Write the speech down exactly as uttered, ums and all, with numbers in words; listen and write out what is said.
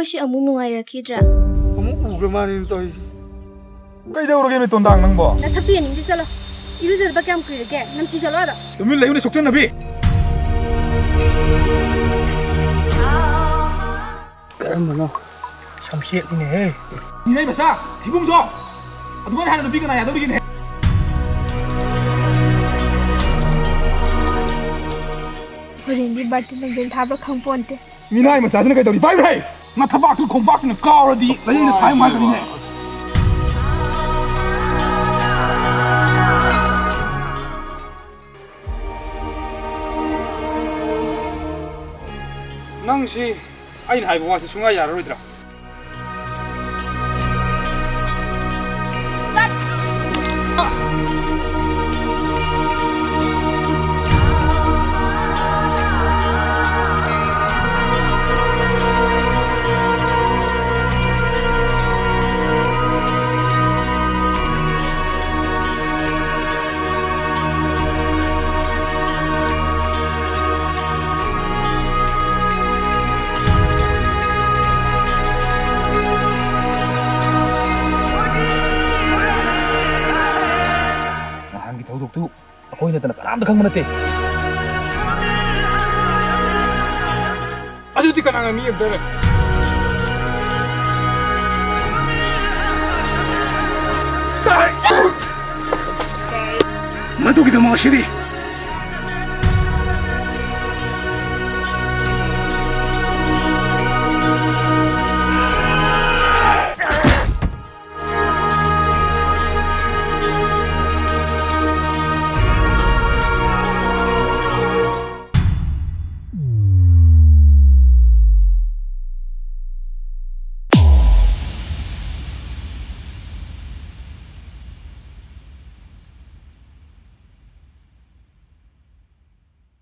ꯑꯩꯁꯨ ꯑꯃꯨꯛ ꯅꯨꯡꯉꯥꯏꯔꯛꯈꯤꯗ꯭ꯔꯥ? ꯑꯃꯨꯛ ꯎꯈ꯭ꯔ ꯃꯥꯜꯂꯦꯅꯦ ꯇꯧꯔꯤꯁꯦ꯫ ꯀꯩꯗꯧꯔꯒꯦ ꯃꯤꯇꯣꯟꯗꯥꯡ ꯅꯪꯕꯣ? ꯅꯁꯛꯇꯨ ꯌꯦꯡꯅꯤꯡꯗꯦ, ꯆꯠꯂꯣ꯫ ꯏꯔꯨꯖꯗꯕ ꯀꯌꯥꯝ ꯀꯨꯏꯔꯒꯦ? ꯅꯝꯊꯤ, ꯆꯠꯂꯣ ꯑꯥꯗ꯫ ꯇꯨꯃꯤꯟ ꯂꯩꯌꯨꯅꯦ, ꯁꯣꯛꯆꯟꯅꯕꯤ꯫ ꯀꯔꯝꯕꯅꯣ? ꯁꯝꯁꯦꯠꯅꯤꯅꯦꯍꯦ꯫ ꯃꯤꯅꯩ ꯃꯆꯥ, ꯊꯤꯕꯨꯡꯁꯣ꯫ ꯑꯗꯨꯃꯥꯏꯅ ꯍꯥꯏꯅ ꯅꯨꯄꯤ ꯀꯅꯥ ꯌꯥꯗꯧꯔꯤꯒꯦꯅꯦ? ꯍꯣꯔꯦꯟꯗꯤ ꯕꯥꯔꯇꯤꯟ ꯅꯨꯡꯇꯤꯟ ꯊꯥꯕ꯭ꯔꯥ ꯈꯪꯄꯣꯟꯇꯦ꯫ ꯃꯤꯅꯥꯏ ꯃꯆꯥꯁꯤꯅ ꯀꯩꯗꯧꯔꯤ? ꯄꯥꯏꯕ꯭ꯔꯥ ꯍꯦ? ꯅꯊꯕꯥꯛꯇꯨ ꯈꯣꯡꯄꯥꯛꯇꯨꯅ ꯀꯥꯎꯔꯗꯤ ꯅꯌꯦꯡꯗ ꯊꯥꯏ ꯃꯥꯟꯕꯅꯤꯅꯦ꯫ ꯅꯪꯁꯤ ꯑꯩꯅ ꯍꯥꯏꯕ ꯋꯥꯁꯤ ꯁꯨꯡꯌꯥ ꯌꯥꯔꯔꯣꯏꯗ꯭ꯔꯥ? ꯅꯍꯥꯟꯒꯤ ꯊꯧꯗꯣꯛꯇꯨ ꯑꯩꯈꯣꯏ ꯅꯠꯇꯅ ꯀꯅꯥꯝꯇ ꯈꯪꯕ ꯅꯠꯇꯦ꯫ ꯑꯗꯨꯗꯤ ꯀꯅꯥꯅ ꯃꯤ ꯑꯝꯇ ꯃꯗꯨꯒꯤꯗꯃꯛ ꯉꯁꯤꯗꯤ